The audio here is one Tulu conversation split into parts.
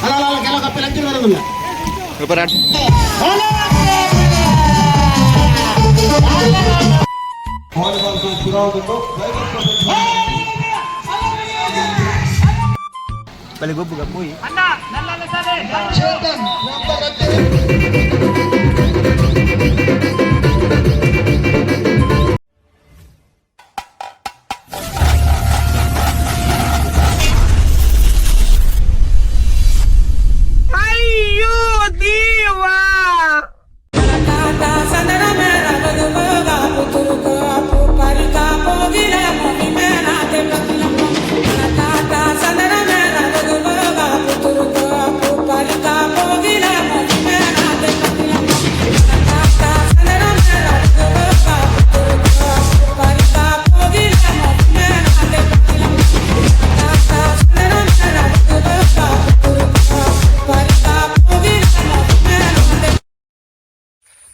ಅಲ್ಲ ಅಲ್ಲ, ಕೆಲವು ಕಪ್ಪೆ ಲಂಚ ಬರೋದಿಲ್ಲ. ಬಲೆ ಗೊಬ್ಬುಗ ಪೋಯಿ.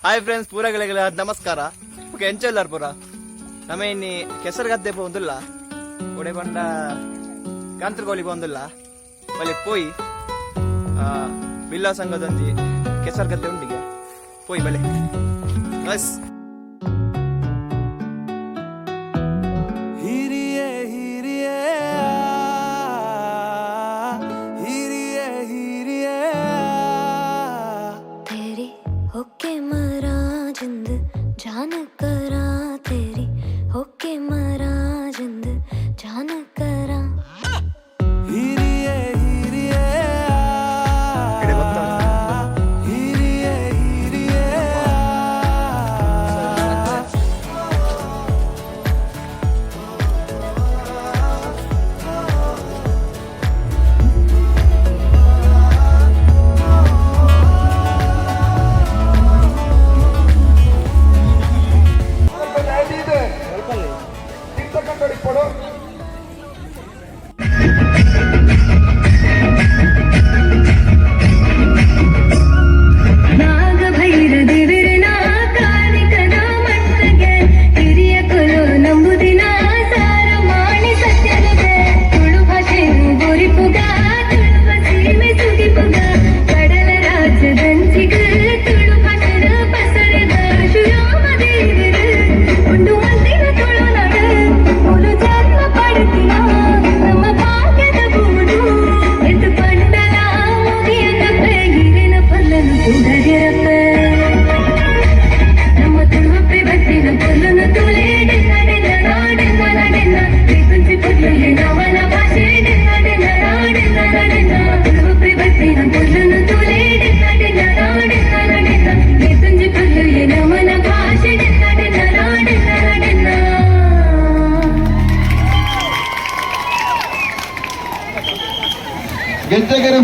ಹಾಯ್ ಫ್ರೆಂಡ್ಸ್, ಪೂರಗಳಿಗೆಲ್ಲ ನಮಸ್ಕಾರ. ಓಕೆ, ಎಂಚೆಲ್ಲಾರ್ ಪೂರ? ನಮ್ಮ ಇನ್ನಿ ಕೆಸರುಗದ್ದೆ ಪೋಂದುಲ್ಲ, ಒಡೆ ಬಂಡ ಕಾಂತ್ರಗೋಲಿ ಪೋಂದುಲ್ಲ. ಬಲೆ ಪೋಯಿ, ಬಿಲ್ಲಾ ಸಂಘದೊಂಜಿ ಕೆಸರುಗದ್ದೆ ಉಂಡಿಗೆ ಪೋಯಿ ಬಲೆ ಬಸ್. ಹಿರಿಯೇ ಹಿರಿಯೇ ಹಿರಿಯೇ ಹಿರಿಯೇ. तेरी होके मरा जिंद जान करा, तेरी होके मरा जिंद जान करा. ಹಿರಿಯೇ ಹಿರಿಯೇ ಇಡೆ ಗೊತ್ತಾ? ಹಿರಿಯೇ ಹಿರಿಯೇ. ನಾಗಭೈರದೇವರನ ಕಾಲಿಕನ ಮಣ್ಣಗೆ ಹಿರಿಯ ಕುಲು ನಂಬುದಿನ ಸಾರ ಮಾಣಿ ಸತ್ಯನುಗೆ. ತುಳು ಭಾಷೆನು ಗೋರಿಪುಗ, ತುಳುವ ಸೀಮೆ ಸುಗಿಪುಗ, ಕಡಲ ರಾಜ್ಯದಂಚಿಗ ತುಳು ಭಾಷೆನ ಪಸರದ. ಪರಶುರಾಮ ದೇವರು ಉಂಡು ಮಂದಿರ ತುಳುನಾಡು, ಮುಲು ಜನ್ಮ ಪಡೆದಿನ ನಮ್ಮ ಭಾಗ್ಯದ ಬೂಡು. ಎದ್ದು ಪಂಡಲ ಮುಗಿಯ ಕಪ್ಪೆ, ಹಿರಿನ ಪಲ್ಲನು ಕುಡಗಿರಪ್ಪ. ನಮ್ಮ ತುಳುವಪ್ಪೆ ಬತ್ತಿನ ಪೊಲ್ಲುನು ತುಳೇ. ಡೆನ್ನ ಡೆನ್ನ ನಾಡೆನ್ನ ನಡೆನ್ನ ತುಂಚಿ ಪೊರ್ಲು ನವನ ಭಾಷೆ. ಡೆನ್ನ ಡೆನ್ನ ನಾಡೆನ್ನ ನಡೆನ್ನ ತುಳುವಪ್ಪೆ ಬತ್ತಿನ ಪೊಲ್ಲುನು ತುಳೇ. ಡೆನ್ನ ಡೆನ್ನ ನಾಡೆನ್ನ ನಡೆನ್ನ ತುಂಜಿ ಪೊರ್ಲು ನಮನ ಭಾಷೆ. ಡೆನ್ನ ಡೆನ್ನ ನಾಡೆನ್ನ ನಡೆನ್ನ. ಗೆಜ್ಜೆಗೆರೆ.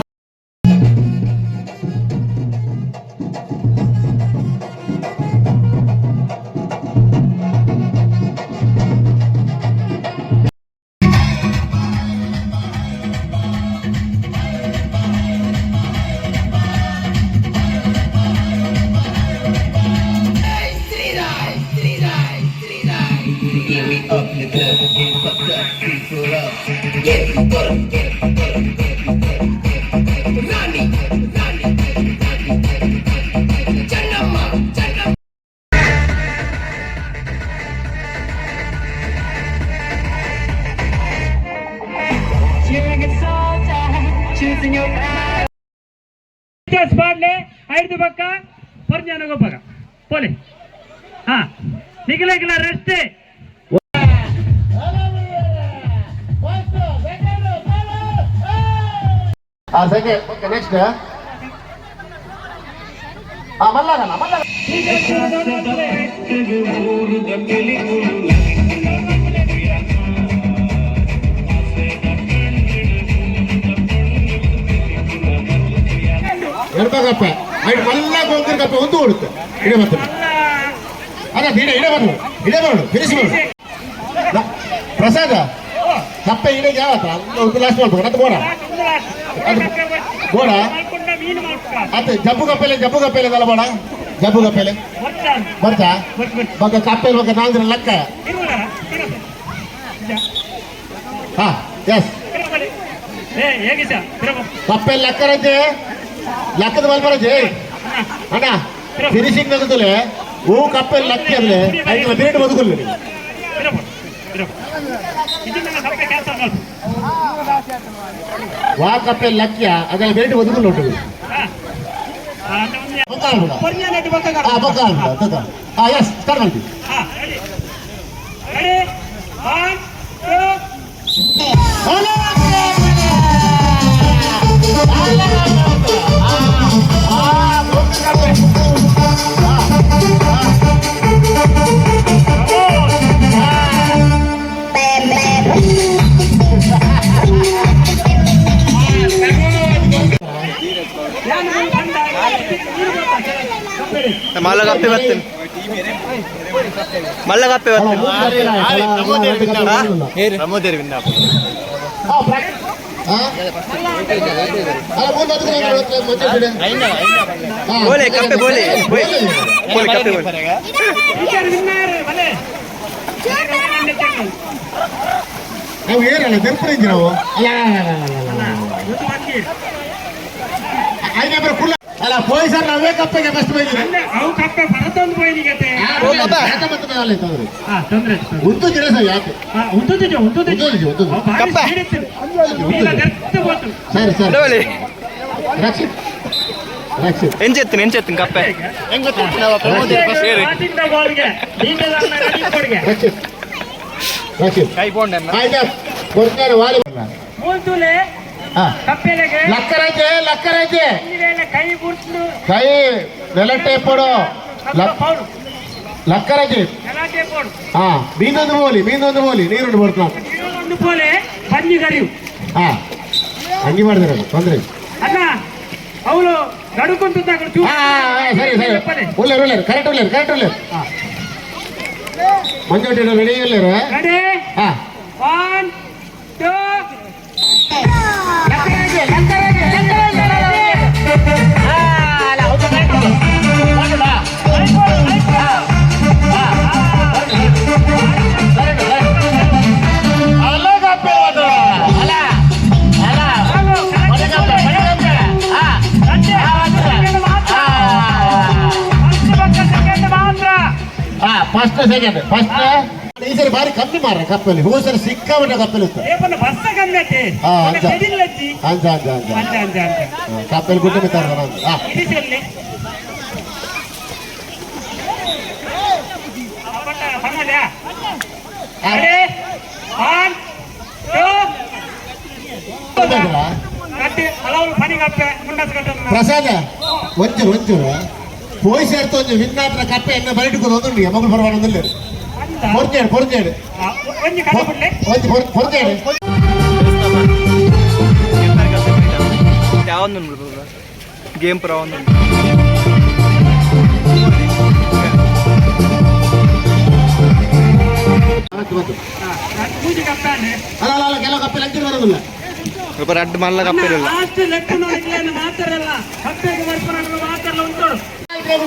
Get me up in the club, get fucked up, free for love. Get it, get it, get it, get it, get it, get it. Rani, Rani, Rani, Channamma, Channamma. ಪಾಡ್ಲೆ ಐದು ಬಕ್ಕ ಪರ್ಜಾನ ಗೊಬ್ಬಗ ಪೋಲೆ. ಹಾ, ನಿಖಿಲ ರೆಸ್ಟ್. ಆ ಸೆಕೆಂಡ್, ಓಕೆ, ನೆಕ್ಸ್ಟ್. ಆ ಮಲ್ಲಾಗಣ ಮಲ್ಲಾಗ. ಎಡ್ಬಾಗಪ್ಪ ಐದು ಮಲ್ಲ ಗೋಂಕರ್ ಕಪ್ಪೆ ಒಂದು ಓಡುತ್ತೆ. ಇಡೆ ಬರ್ತದೆ ಅದ ಇಡೆ ಇಡೆ ಬರು, ಇಡೆ ಬರೋಡು, ಫಿನಿಶ್ ಮಾಡು. ಪ್ರಸಾದ ಕಪ್ಪೆ ಇಡೆಗೆ ಯಾವತ್ತ ಒಂದು ಲಾಸ್ಟ್ ಮಾಡ್ಬೇಕು. ಅದು ಬೋಡ, ಅದು ಬೋಡ. ಅತ್ತೆ ಜಬ್ಬು ಕಪ್ಪೆಲೆ ಜಬ್ಬು ಕಪ್ಪೆಲೆ ತಲಬಾಡ ಜಬ್ಬು ಕಪ್ಪೆಲೆ ಬರ್ತಾ ಬೊಕ್ಕ ಕಪ್ಪೆಲೆ ಬೊಕ್ಕ ನಾಲ್ದರ ಲಕ್ಕ. ಹಾ, ಎಸ್. ಕಪ್ಪೆಲ್ ಲಕ್ಕರಜ್ಜೆ, ಲಕ್ಕದ ಮಲ್ಪರಜ್ಜೆ ಅಣ್ಣ. ಫಿನಿಶಿಂಗ್ ನಗದಲೆ ಹೂ ಕಪ್ಪೆಲ್ ಲಕ್ಕಿ ಅಂದ್ರೆ ಐದು ಮಿನಿಟ್ ಬದುಕಲ್ಲ ನೀವು. ವಾ ಕಪ್ಪೆಲ್ ಲಕ್ಕಿಯ ಅದೆಲ್ಲ ಮಿನಿಟ್ ಬದುಕಲ್ಲ ಉಂಟು. ಹಾ, ಬೊಕ್ಕ ಆಲ್ಬಿಡ. ಹಾ, ಎಸ್, ಸ್ಟಾರ್ಟ್ ಮಾಡ್ತೀವಿ. ಮಲ್ಲ ಕಪ್ಪೆ ಬರ್ತೇನೆ, ಮಲ್ಲ ಕಪ್ಪೆ ಬರ್ತೇನೆ. ಬೋಲೆ ಕಪ್ಪೆ ಬೋಲೆ ಬೋಲೆ ಕಪ್ಪೆ ಬೋಲೆ. ನಾವು ಏನಲ್ಲ ತಿರುಪತಿ ನಾವು ಅಲ್ಲ ಐದು ಕುಲ್ಲ ಅಲ್ಲ ಪೋಯ್ ಸರ್, ನಾವೇ ಕಪ್ಪೆಗೆ ಫಸ್ಟ್ ಬೈದಿರಿ. ಅವು ಕಪ್ಪೆ ಬರತೊಂದು ಪೋಯಿನಿಗತೆ. ತೊಂದ್ರೆ. ಉದ್ದು ಜಿರಸ ಯಾಕೆ? ಉದ್ದುದಿಜ ಉದ್ದುದಿಜ. ಉದ್ದುದಿಜ, ಉದ್ದುದಿಜ. ಕಪ್ಪೆ. ಹೋತು. ಸರಿ ಸರಿ. ಬೋಲೆ. ರಕ್ಷಿತ್, ರಕ್ಷಿತ್. ಎಂಚೆತ್ತಿನ ಎಂಚೆತ್ತಿನ ಕಪ್ಪೆ? ಬಾಲ್ಗೆ. ರಕ್ಷಿತ್, ರಕ್ಷಿತ್. ಆಯ್ತಾ, ಕೊಡ್ತಾರೆ ವಾಲಿ. ಮೂಲ್ತುಲೆ. ಹಾ. ಕಪ್ಪೆಲೆಗೆ. ಲಕ್ಕರಾಜೆ, ಲಕ್ಕರಾಜೆ. ಕೈ ಬುಡ್ಲು. ಕೈ ನೆಲಟ್ಟೆ ಪೋಡು. ಪೌಡು. ಲಕ್ಕರಾಜೆ. ಗಲಾಟೆ ಪೋಡು. ಹಾ, ಮೀನೊಂದು ಬೋಲಿ, ಮೀನೊಂದು ಬೋಲಿ, ನೀರುಂಡು ಬರ್ತಾನ. ಒಂದು ಪೋಲೆ ಬನ್ನಿ ಗರಿವು. ಹಾ, ಹಂಗೆ ಮಾಡಿದ್ರೆ ತೊಂದ್ರೆ. ಅಣ್ಣ, ಅವಳು ನಡುಕೊಂತ. ಹಾ ಹಾ, ಸರಿ ಸರಿ, ಉಳ್ಳೇರು ಉಳ್ಳೇರು, ಕರೆಕ್ಟ್ ಉಳ್ಳೇರು, ಕರೆಕ್ಟ್ ಉಳ್ಳೇರು. ಮಂಜೋಟಿ ರೆಡಿ ಉಳ್ಳೇರು. ರೆಡಿ. ಹಾ. 1 2. ಫಸ್ಟ್ ಸೆಕೆಂಡ್ ಫಸ್ಟ್ ಈ ಸರಿ ಬಾರಿ ಕಮ್ಮಿ ಮಾರ ಕಪ್ಪಲ್ಲಿ. ಹೋದ ಸರಿ ಸಿಕ್ಕಾಪಟ್ಟೆ ಕಪ್ಪಲ್ಲಿ ಇತ್ತು. ಬಸ್ಸ ಕಮ್ಮಿ. ಹಾ, ಅಂಚ. ಅಜ್ಜಿ. ಅಂಚ ಅಂಚ ಅಂಚ. ಅಂಚ ಅಂಚ ಅಂಚ. ಕಪ್ಪಲ್ಲಿ ಗುಡ್ಡೆ ತರ. ಹಾ. ಇಡಿಸಲ್ಲಿ ಪನ್ನಲ್ಯಾ? ರೆಡಿ, 1 2 ಕಟ್ಟಿ ಹಲವು ಪನಿ ಕಪ್ಪೆ ಮುಂಡಸ್ ಕಟ್ಟ. ಪ್ರಸಾದ, ಒಂಚೂರು ಒಂಚೂರು ಪೋಯ್ ಸೇರ್ತು ಒಂಜಿ ವಿನ್ನಾತ್ರ ಕಪ್ಪೆ ಎನ್ನ ಬರಿಟು ಒಂದುಂಡು ಮಗಳು ಪರವಾಡ ಒಂದಿಲ್ಲ. ಪೊರ್ಜೇಡು ಪೊರ್ಜೇಡು. ಒಂಜಿ ಕಡೆ ಬಿಡ್ಲೆ. ಒಂಜಿ ಪೊರ್ಜೇಡು. ಯಾವೊಂದು ಗೇಮ್ ಪುರ ಒಂದು. ಬಂತು. ಪೂಜೆ ಕಪ್ಪೆ. ಅಲ್ಲ ಅಲ್ಲ ಅಲ್ಲ, ಕೆಲವು ಕಪ್ಪೆ ಲಂಚ ಬರೋದಿಲ್ಲ. ಸ್ವಲ್ಪ ರಡ್ಡು ಮಲ್ಲ ಕಪ್ಪೆ ಇಲ್ಲ. ಲಾಸ್ಟ್ ಲೆಕ್ಕ ನೋಡಿಲ್ಲ ಮಾತಾರಲ್ಲ, ಕಪ್ಪೆಗೆ ಬರ್ಪನ ಮಾತಾರಲ್ಲ ಉಂಟು. ಹೌದು,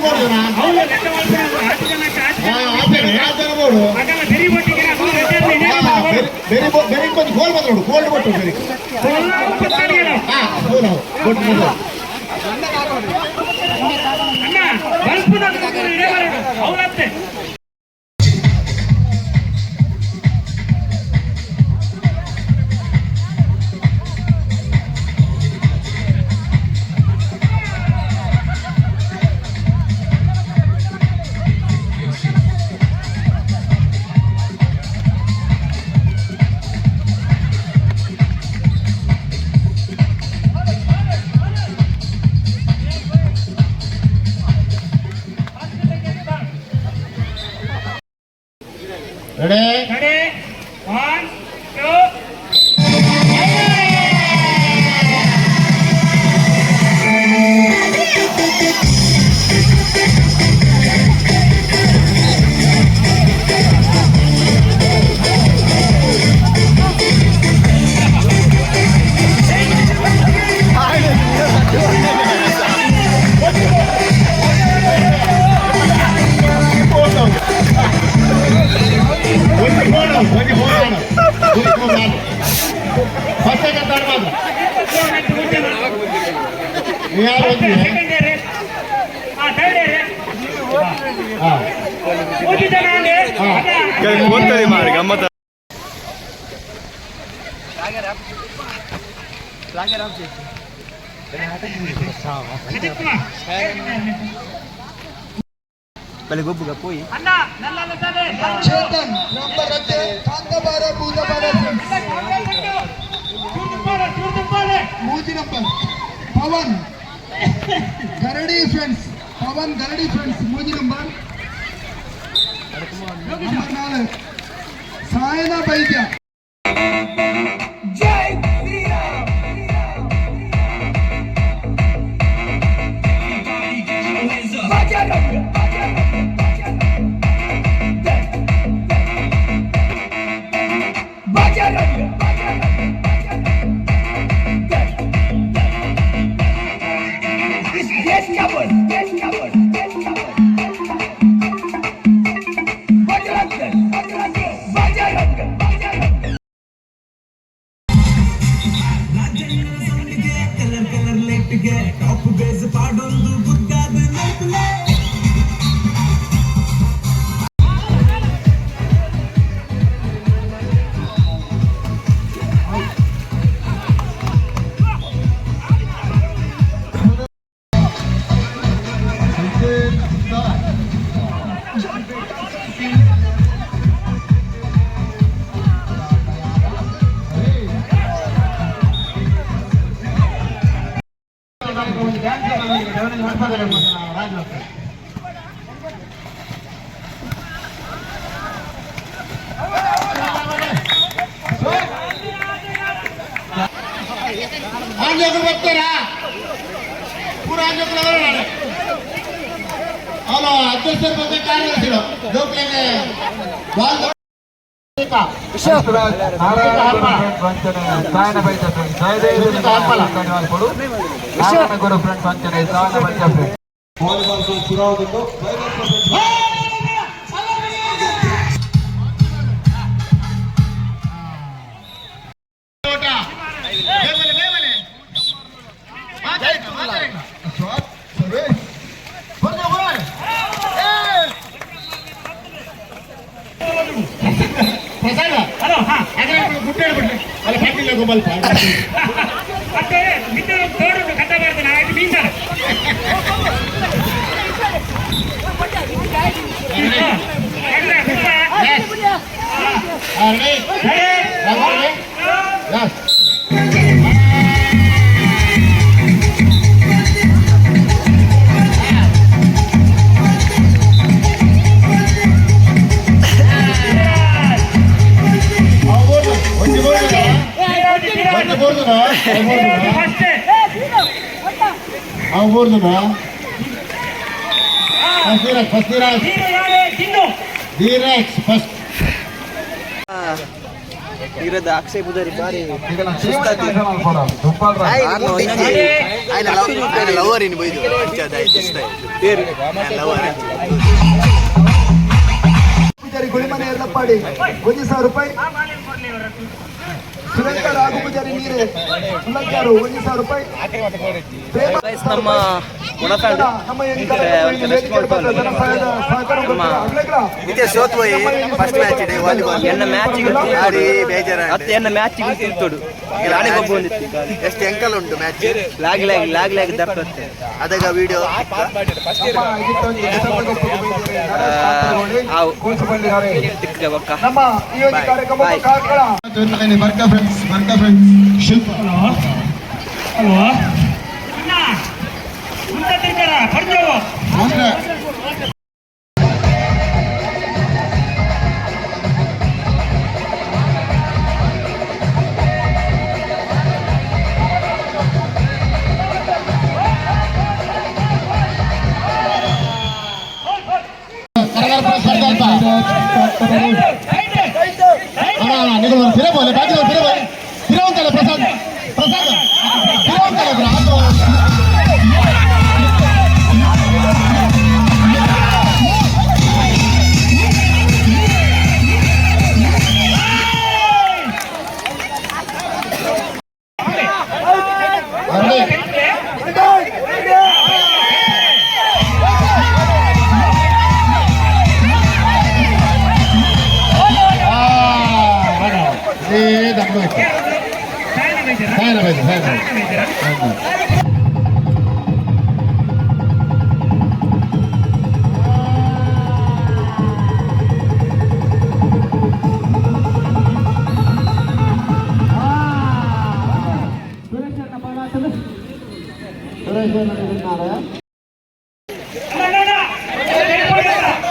ಲೆಕ್ಕ ಮಾಡ್ತಾರೆ ಆರು ಜನಕ್ಕೆ ಆರು ಜನ. ಮಗನ ಬೆರಿ ಒಟ್ಟಿಗೆ ಅದು ಬೆರಿ ಬೆರಿ ಕೊಂಚ ಗೋಲ್ ಬಂದ ನೋಡು, ಕೋಲ್ಡ್ ಕೊಟ್ಟು ಬೆರಿ. ಹಾ, ಹೌದು ಹೌದು, ಕೊಟ್ಟು ಮೊದಲು. ಅಣ್ಣ, ಬಲ್ಪುನ ಅವಳಂತೆ. Ready. Ready, 1 2. ಮಾರಿ ಗಮ್ಮತ್ತ ಬಲೆ ಗೊಬ್ಬುಗ ಪೋಯಿ. Chethan number Kantabara Bhutabara friends. ಮೂಜಿ number Pavan Garadi friends, Pavan Garadi friends ಮೂಜಿ ನಂಬರ್. ನಂಬರ್ 4 ಸಾಯನ ಬೈದ್ಯ. ಜೈ ಶ್ರೀರಾಮ್. ಬಜರಂಗ ಬಜರಂಗ ಬಜರಂಗ. इस देश का बल, देश का बल, देश का बल। बजरंग दल, बजरंग बजरंग बजरंग। ಕಲರ್ ಕಲರ್ ಲೈಟ್ಗೆ ಟಾಪ್ ಬೇಸ್ ಪಾಡೊಂದು ಗುದ್ದಾದ ಲೈಟ್ಲೆ. ಆಂಜೋಕರು ಬರ್ತಾರಾ? ಪೂರ ಆಂಜೋಕರು ಅವರು. ಅವನು ಅಧ್ಯಕ್ಷರ ಬಗ್ಗೆ ಕಾರ್ಯದರ್ಶಿಗಳು ಜೋಕ್ಲೆಗೆ ಬಾಲ್. ಗುರು ಫ್ರೆಂಡ್ಸ್ ಅಂಚನೆ ಸಾಯನ ಬೈದ್ಯ ಫ್ರೆಂಡ್ಸ್. ವಾಲಿಬಾಲ್ ಶುರುವಾಗುವುದು. ಪ್ರಸಾದ. ಹಲೋ, ಹಾ. ಗುಡ್ಡೆ ಹೇಳ್ಬಿಟ್ರೆ ಅಲ್ಲ, ಪಟ್ಟಿಲ್ಲ ಗೊಬ್ಬಲ್ಪ. ಮತ್ತೆ ಮಿತ್ರ ತೋಡು ಕಟ್ಟ ಮಾಡ್ತಾನೆ, ಆಯ್ತು, ಮೀನ್ಸಾರ. ರೆಡಿ? ಎಸ್. ಫಸ್ಟ್. ಅವು ಬೋರ್ದುನ ಫಸ್ಟ್ ಧೀರಜ್, ಫಸ್ಟ್ ಧೀರಜ್. ತಿನ್ನು. ಧೀರಜ್ ಫಸ್ಟ್. ಇರದ ಅಕ್ಷಯ್ ಪೂಜಾರಿ ಬಾರಿ. ಲವರ್ ಇನ್ ಬೈದು. ಲವರ್. ಪೂಜಾರಿ ಗುಳಿಮನೆ ಯಲ್ಲಪ್ಪಾಡಿ 1000 ರೂಪಾಯಿ. ಸುರೇಂದ್ರ ರಾಘು ಪೂಜಾರಿ ನೀರೆ ಮುಲ್ಲಂಕ್ಯಾರು 1000 ರೂಪಾಯಿ. ಪ್ರೇಮ ಗೈಸ್, ನಮ್ಮ ಕೊಡತಾಂಡ್ ನಮ್ಮ ಈ ಕಾರ್ಯಕ್ರಮದಲ್ಲಿ ವೇದಿಕೆ ಬಂದ ಧನ ಸಹಾಯದ ಸಹಕಾರ ಅಗ್ಲಗ್ರ. ಫಸ್ಟ್ ಮ್ಯಾಚ್ ಇದೆ ವಾಲಿಬಾಲ್. ಎನ್ನ ಮ್ಯಾಚ್ ಭಾರಿ ಬೇಜಾರ. ಅತ್ತೆ, ಎನ್ನ ಮ್ಯಾಚ್ ತಿರ್ತೋಡು ರಾಣಿ ಗೊಬ್ಬ ಒಂದಿತ್ತು. ಎಷ್ಟು ಎಂಕಲ್ ಉಂಟು ಮ್ಯಾಚ್. ಲಾಗ್ ಲಾಗ್ ಲಾಗ್ ಲಾಗ್ ದಪ್ಪತ್ತೆ. ಅದಗ ವಿಡಿಯೋ. ನಮ್ಮ ಇದಿತ್ತೊಂದು ಹೆಸರುಗೊಪ್ಪು ಬೈದಿರೆ ನರೇಶ್ ಕಾಂತೇಗೌಡಿ, ಆವು. ಕೋಚುಪಳ್ಳಿಹಾರೆ. ತಿಕ್ಕ ಬೊಕ್ಕ. ನಮ್ಮ ಈ ಒಂದು ಕಾರ್ಯಕ್ರಮ ಬಾಯ್. ಕಾರ್ಕಳ ಬರ್ಕ ಫ್ರೆಂಡ್ಸ್, ಬರ್ಕ ಫ್ರೆಂಡ್ಸ್ ಶಿಲ್ಪ. ಹಲೋ ಹಲೋ, ಅಣ್ಣ, ಮುಂದೆ ತಿರ್ಗಾರ ಪಡೆದೇವು. ಅಂದ್ರೆ ಕರಗಾರಪುರ ಸರ್ದಾರ್ಪ. ಅಣ್ಣ ಅಣ್ಣ, ನೀವು ಫಿರಬೋಲೆ ಬಾಕಿ ಫಿರಬೋಲೆ ಫಿರವಂತಲ್ಲ. ಪ್ರಸಾದ್, ಪ್ರಸಾದ್ ಫಿರವಂತಲ್ಲ ಬ್ರಾ. ಅರೆ. ಸಾಯನ ಬೈದ ಸಾಯನ.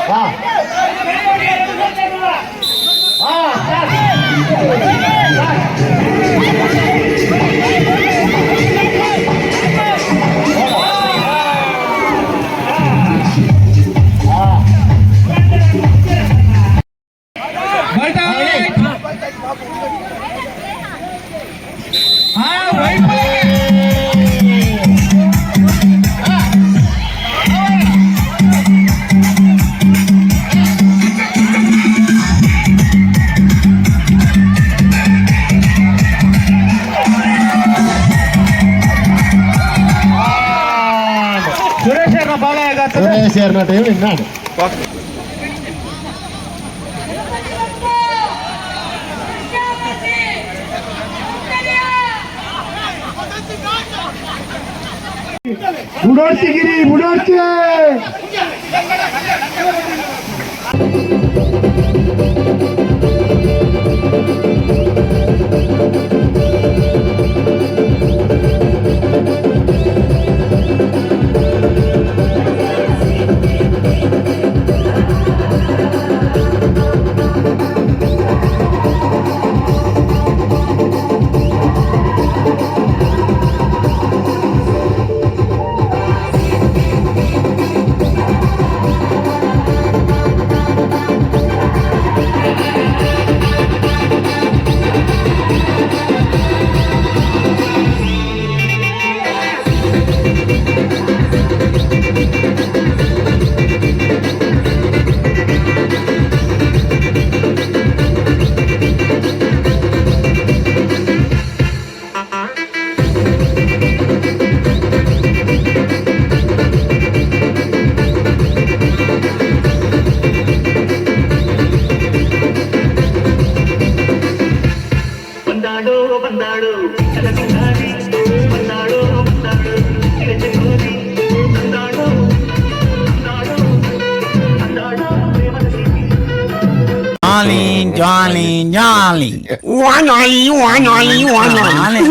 ಹಾ ಹಾ. ಸುರೇಶ್ ಟೀಮ್ ಇನ್ನಾಡು. ಬುಡೋರ್ಚಿಗಿರಿ ಬುಡೋರ್ಚಿ. ಬಂದಾಡೋ ಬಂದಾಡೋ ಕಲಸಿಂಗಾರಿ, ಬಂದಾಡೋ ಬಂದಾಡೋ ಚಿರಚಕೋರಿ, ಬಂದಾಡೋ ಬಂದಾಡೋ ಬಂದಾಡೋ ಪ್ರೇಮದ ಸಿಹಿ. Jolly, jolly, jolly. One, one, one, one.